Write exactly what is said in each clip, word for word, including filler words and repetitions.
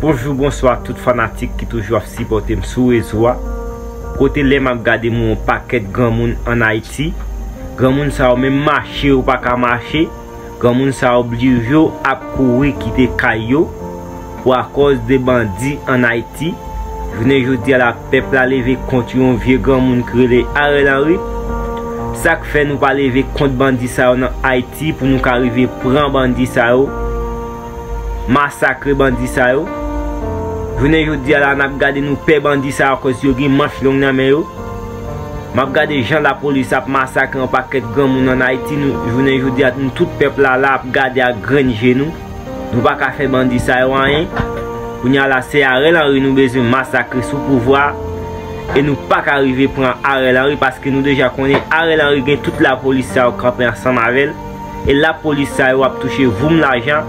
Bonjou, bonswa tout fanatik ki toujou ap sipòte m sou rezo a. Kote lè m ap gade m wè yon pakèt granmoun ann Ayiti. Granmoun sa yo menm mache yo pa ka mache. Granmoun sa yo oblije ap kouri kite kay yo pou akòz de bandi ann Ayiti. Jounen jodi a la, pèp la leve kont yon vye granmoun ki rele Ariel Henry. Sa k fè nou pa leve kont bandi sa yo nan Ayiti pou nou ka rive pran bandi sa yo, masakre bandi sa yo? Jounen jodi a la, n ap gade nou pè bandi sa yo akoz yo gen manch long nan men yo. M ap gade jan lapolis ap masakre yon pakèt granmoun ann Ayiti. Nou, jounen jodi a, nou tout pèp la la ap gade ak grenn je nou. Nou pa ka fè bandi sa yo anyen. Kounye a la, se Ariel Henry nou bezwen masakre sou pouvwa a. E nou pa ka rive pran Ariel Henry paske nou deja konnen Ariel Henry gen tout lapolis sa yo kanpe ansanm avè l. E lapolis sa yo ap touche voum lajan.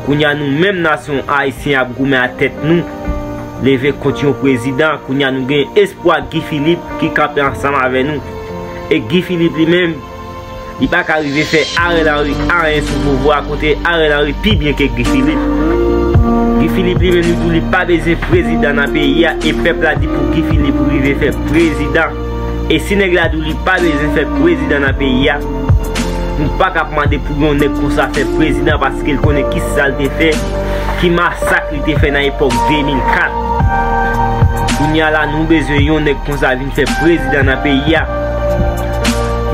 Kounye a nou menm nasyon ayisyen ap goumen a tèt nou. Leve kont yon prezidan, kounye a nou gen espwa Guy Philippe ki kanpe ansanm avè nou. E Guy Philippe li menm, li pa ka rive fè Ariel Henry anyen sou pouvwa a kote Ariel Henry pi byen ke Guy Philippe. Guy Philippe li menm li di w li pa bezwen prezidan nan peyi a e pèp la di pou Guy Philippe rive fè prezidan. E si nèg la di w li pa bezwen fè prezidan nan peyi a, nou pa ka ap mande pou yon nèg konsa fè prezidan paske l konnen ki sa l te fè, ki masak li te fè nan epòk de mil kat. Kounye a la, nou bezwen yon nèg konsa vin fè prezidan nan peyi a.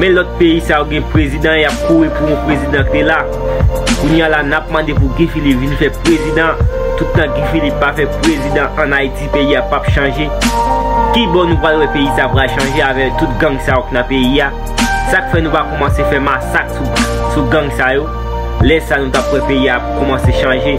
Men lòt peyi sa yo gen prezidan, y ap kouri pou yon prezidan ki te la. Kounye a la, n ap mande pou Guy Philippe vin fè prezidan. Toutan Guy Philippe pa fè prezidan ann Ayiti, peyi a p ap chanje. Ki bò nou pral wè peyi sa pral chanje avèk tout gang sa yo k nan peyi a? Sa k fè nou pa kòmanse fè masak sou, sou gang sa yo? Lè sa nou t ap wè peyi a ap kòmanse chanje.